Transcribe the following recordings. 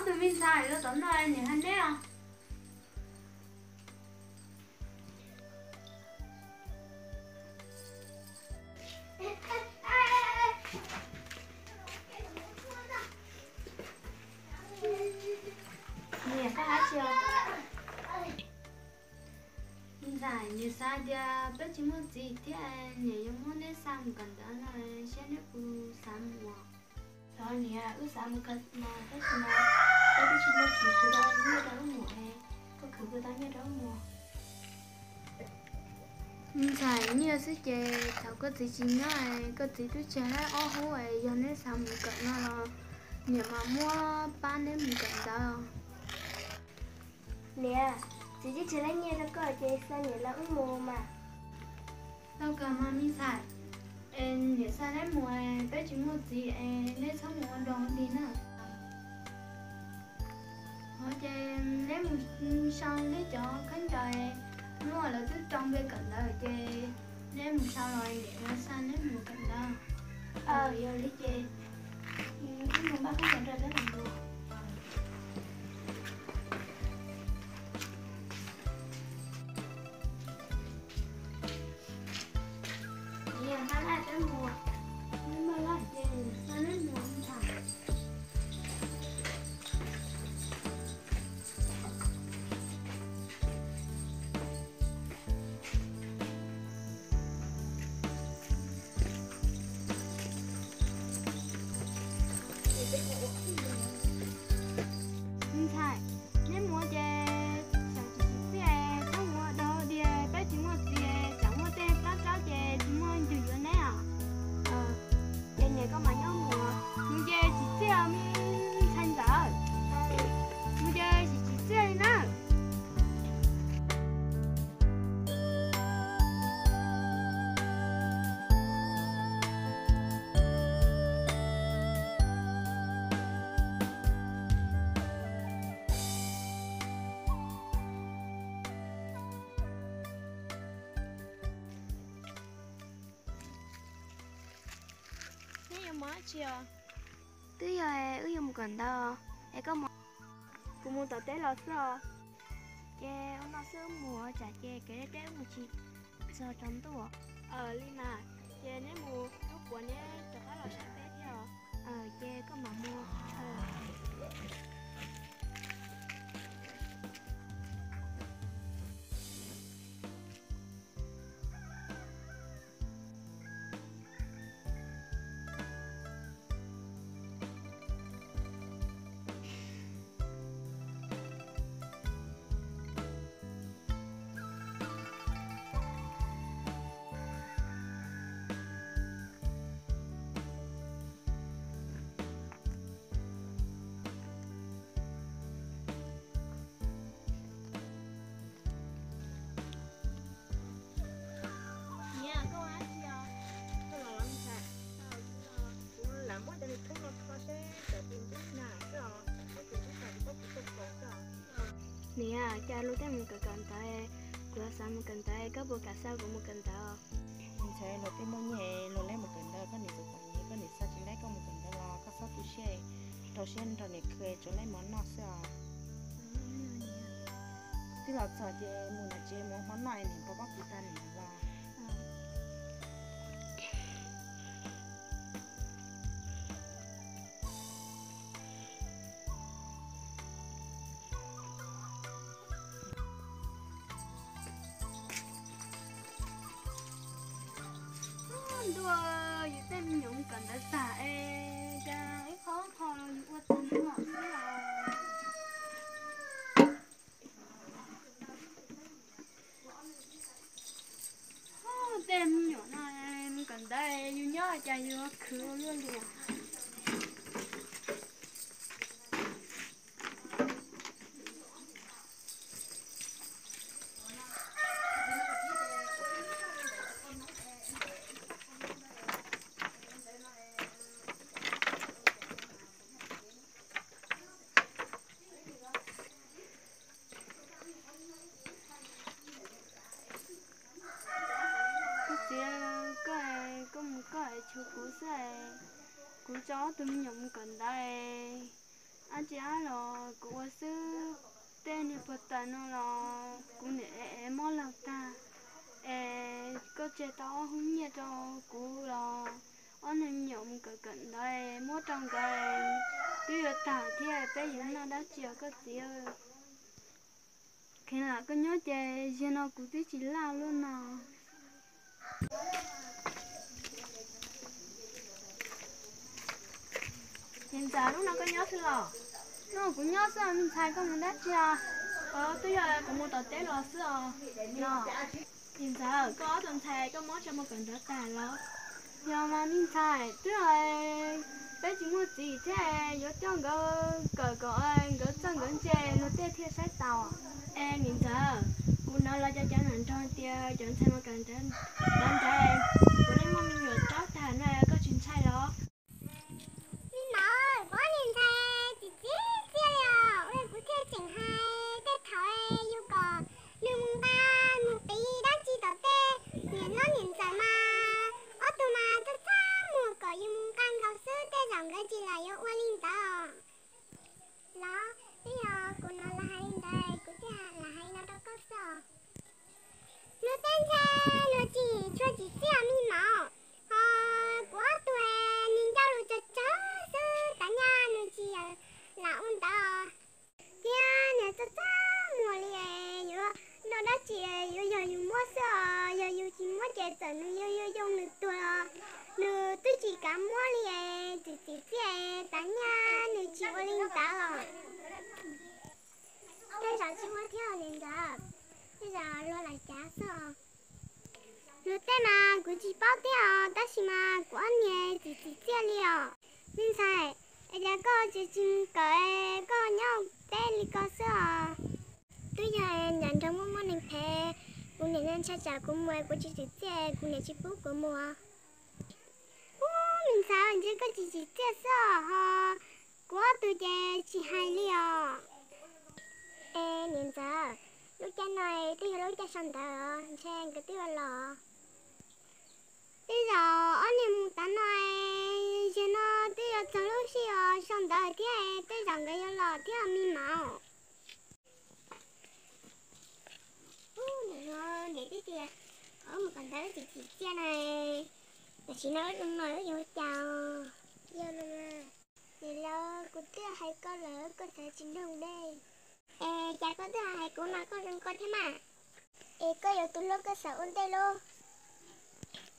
Me ntxhais, los tom no niam hais neb os. Niam, koj hais tsis os? Me ntxhais, niam xav tias peb tsis muaj txiv thiab, niam yuav muab neb xa mus kawm ntawv no, saib neb puas xav mus. Thov niam, wb xav mus kawm mas tab sis mas peb twb tsis muaj txiv khwv tau nyiaj rau wb mus, koj khwv puas tau nyiaj rau wb mus? Me ntxhais, nyiaj xwb ces thaum koj txiv tsis nyob, koj txiv twb tseg ob hub, yog neb xav mus kawm no los niam mam muab pab neb mus kawm ntawv. Niam, txiv twb tseg nyiaj rau koj ces xa niam los wb mus mas. Tau kawg mas me ntxhais, es niam xa neb mus, peb tsis muaj txiv es neb txhob mus ua dog ua dig na. Hos ces neb mus sau neb cov khaub ncaws, hnub lawv twb rau npe kawm ntawv ces neb mus sau los niam yuav xa neb mus kawm ntawv. Yog li ces wb mus npaj khaub ncaws rau peb mam mus. Niam, npaj laj peb mus. Neb npaj laj ces xa neb mus ntag. Me ntxhais, neb mus ces xyov tsis tsim txiaj, txhob mus ua dog ua dig, peb tsis muaj txiv, tsam muaj tej plab tsawb ces tsis muaj leej twg yuav neb os. Ces niam koj mam nyob mus. Mus ces tsim txiaj me ntxhais ntxawm. Mus ces tsis tsim txiaj li na. Neb yuav mus dab tsi os? Twb yog wb yuav mus kawm ntawv es koj mus. Kuv mus tom teb los xwb os. Ces ua no xwb wb mus, tsam ces kev deb deb wb mus tsis txog tsaus ntuj. Li mas, ces neb mus lub puav neb rov qab los saib peb thiab os. Ces koj mam mus. Niam, koj ua dab tsi os? Koj los los ntxhais. Kuv lam muab cov niag thoob no kho seb cov tus ntub na xwb os, seb tus ntub na kuv pab kuv tuaj kho xwb os. Niam, cas luag tej mus kawm kawm ntawv, kuv xav mus kawm ntawv, koj puas kam xa kuv mus kawm ntawv? Ntxhais, luag tej muaj nyiaj luag leb mus kawm ntawv, koj niam txom txom nyem, koj niam xa tsis laib koj mus kawm ntawv los koj txhob tu siab, rau siab nrog niam khwv, tsuas laib mov noj xwb os. Twb los txog ces mus nram tsev mus ua hmo noj es niam pab pab kuv tag niam los. Ntuj, yus tej me nyuam mus kawm ntawv tag es cas ib qho qho los yus ua tag nrho xwb os. Tej me nyuam no mus kawm ntawv yus nyob cas yus khwv ua luaj li. Koj txiv, koj, koj mus koj es tshuav kuv xwb es, kuv tso ob tug me nyuam mus kawm ntawv es. Dab tsi los kuv ua xwb, tej niag puag ta no los kuv niam ev mob laug tag, es koj tseg tau ob hub nyiaj rau kuv los ob nus me nyuam mus kawm kawm ntawv muab rau nkawd, twb yuav tag thiab peb yuav noj dab tsi os koj txiv. Kheev lam koj nyob ces zaum no kuv twb tsis laj luaj no. Niam ntxawm, hnub no koj nyob xwb los? Hnub no kuv nyob xwb os me ntxhais, koj mus dab tsi os? Twb yog kuv mus tom teb los xwb os. Niam ntxawm, koj ob tug ntxhais koj muab tso mus kawm ntawv tag los? Yog mas me ntxhais, twb peb tsis muaj txiv thiab, yuav coj nkawd kawm kom nkawd txawj nkawd ntse luag tej thiaj saib taus. Es niam ntxawm, kuv hnov los cov cov nam nrog tias cov ntxhais mus kawm ntawv, kuv leej muaj me nyuam raub tag no koj tsis ntshai los? Me maum, kuv ob niag ntxhais txim txiaj txiaj li os, ua kuv thiaj tseem hais tej thaum yug kom nws mus nqa mus qiv dab tsi tom tej niam hlob niam ntxawm mas ob tug mas txaj txaj muag kom yus mus nqa nkaus xwb, tej zaum nkawd tsis lam yuav ua li ntawd. Los twb yog kuv hnov lawv hais li ntawd kuv thiaj lam hais no rau koj xwb os. Luag tej ntxhais luag tsis tshua txim txiaj me maum, ho kuv ob tug nws ncauj lus tsawg tsawg xwb, tav nyaj nws tsis lam ua ntawd. Thiab nws txaj txaj muag li, yuav noj dab tsi yuav yog yus muab xwb os, yog yus tsis muab ces txawm nws yuav yoo nws tuag los nws twb tsis kam muab li, txim txiaj, tav nyaj nws tsis ua li ntawd. Tej zaum tsis muaj thiab niam ntxawm, tej zaum luag lam cav xwb os. Luag tej mas kuv tsis paub thiab os, tab sis mas kuv ob niag txim txiaj li os. Me ntxhais, es cas koj tsis tsis mus kawm, koj nyob teb li ko xwb os? Twb yog nram nroog muaj muaj neeg phem, kuv niam ntshai tsam kuv mus kuv tsis txim txiaj kuv niam tsis pub kuv mus. Ub, me ntxhais, ntshe koj tsis txim txiaj xwb os, ho kuv ob tug ces tsis hais li os. Es niam ntxawm, lub caij no twb yog lub caij sau ntawv os, ntshe nkawd twb yuav los. Tej zaum ob niag mus tav no, zaum no twb yuav txog lub sij hawm sau ntawv thiab, tej zaum nkawd yuav los thiab me maum. Ub, niam hluas, niam twb tias kom wb mus kawm ntawv txim txiaj na, tam sim no wb zoo no wb yuav ua cas? Yog no, niam laus, kuv twb hais koj lawm koj txawm tsis mloog ne. Es cas koj twb hais kuv mas koj zoo koj thiab mas. Es koj yuav tus hlub koj xav ua ntej lauj.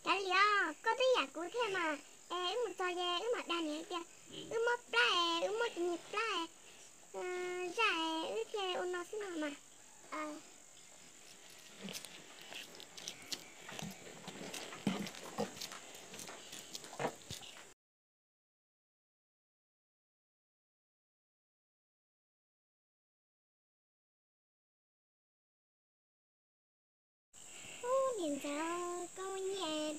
Kav liam, koj twb yam kuv thiab mas. Es wb mus txog ces wb mam dag niam tias wb mob plab es wb muab tus niag plab zaj es wb thiaj ua no xwb no mas. Ub, niam ntxawm, koj muaj nyiaj,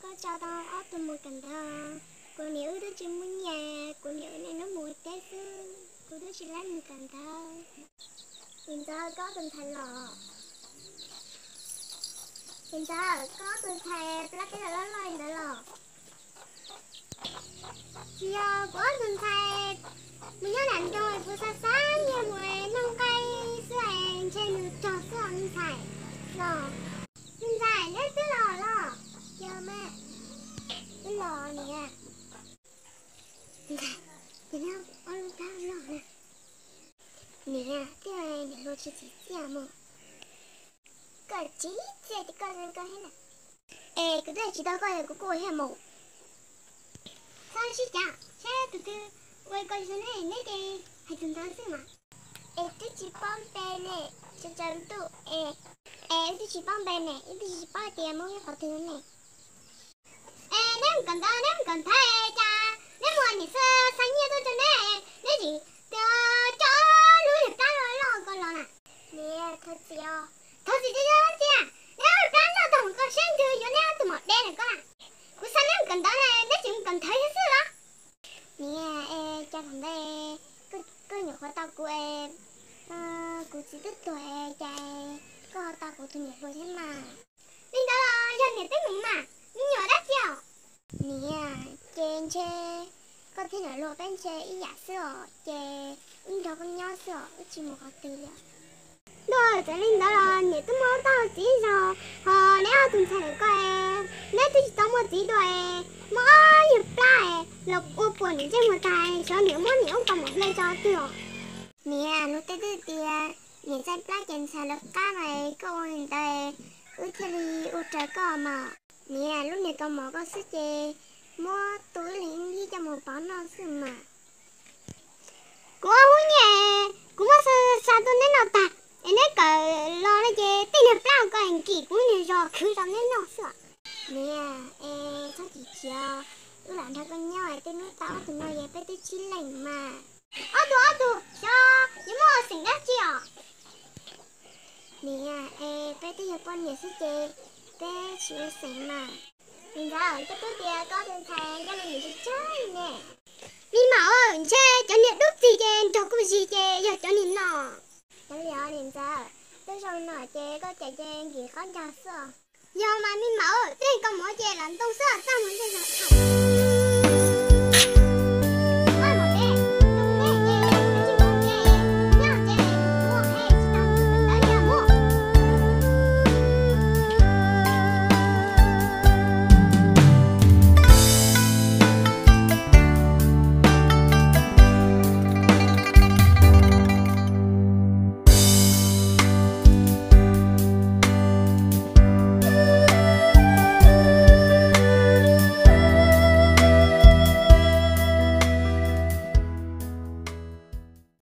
koj tso tau ob tug mus kawm ntawv. Kuv niam wb twb tsis muaj nyiaj, kuv niam wb niaj hnub mus ua teb xwb, kuv twb tsis laib mus kawm ntawv. Niam ntxawm, koj ob tug ntxhais los? Niam ntxawm, koj ob tug ntxhais plab teb los loj loj li ntawd los? Tsis yog, kuv ob tug ntxhais mus nyob nram nroog, kuv xav xav nyiag mus noj nqaij xwb, ntshe nws rog xwb os me ntxhais. Los, me ntxhais, neb twb los los? Yog mas, twb los niam. Ntxhais, ces neb ob lub plab loj na. Niam, twb yog niam hluas tsis txim txiaj mus. Koj txim txiaj ces koj zoo koj thiab na. Es kuv twb tsis tau koj es kuv kuj ua thiaj mus. Txhob sib cav, saib tus twg ua koj zoo ne, neb ces hais tus ntawd xwb mas. Es twb tsis paub npe ne, tsaus ntuj es, es wb twb tsis paub npe ne, wb twb tsis paub tias muab nyob qhov twg ne. Es neb mus kawm ntawv, neb mus kawm ntawv cas neb mus niam xav xa nyiaj tuaj rau neb, neb tsis tias coj lub niag plab loj loj ko los na. Niam, thov txim os. Thov txim tias yog tias neb plab loj tag mus koj seb twg yuav neb tus mom deb na koj na. Kuv xa neb mus kawm ntawv na, neb tsis mus kawm ntawv xwb los? Niam, es cas thaum ntawd koj nyuam qhuav tau kuv es, kuv txiv twb tuag es cas koj ho tau kuv tus niam hluas thiab mas? Li ntawd los yog niam twb mus mas, me nyuam dab tsi os? Niam, ces ntshe koj Koj thiab niam hluas peb ntshe ib yam xwb os, ces wb nrog koj nyob xwb os, wb tsis mus qhov twg li. Ntuj, txawm li ntawd los niam twb muaj ib tug txiv zog, hos neb ob tug ntxhais ntawm koj, neb twb tsis tau muaj txiv dua, muaj ob yawg plab los ua puas niam ntsej muag tag, xyov niam muab niam lub kaus mom hle tso twg os. Niam, luag tej twb tias niam txaij plab ces ntxhais lawv qab mas koj ua li ntawd, wb thiaj li ua raws koj mas. Niam, lub niag kaus mom koj xwb ces muab tu ib leeg ib lub coj mus pauv noj xwb mas. Kuv ob hub nyiaj kuv muab xa xa tuaj neb noj tag, es neb kawm los no ces tej niag plab koj nkim kuv niag zog khwv rau neb noj xwb. Niam, es txhob chim chim, wb lam nrog koj nyob, tej hnub tau ob tug no es peb twb tsib leeg mas. Ob tug ob tug xyov yuav muaj xeem dab tsi os. Niam, es peb twb yog poj niam xwb ces peb tsis ua xeem mas. Niam ntxawm, koj twb tias koj tus ntxhais yog li niam tsis tsawg ne. Me mam, ntshe cov niag dub txig ces nrog kuv zig ces yog cov niag no. Cov li os niam ntxawm, twb zoo no ces koj cem ces nkim qab ncag xwb. Yog mas me mam, tej kaus mom ces lam ntoo xwb, txaj muag ntsej zog tham.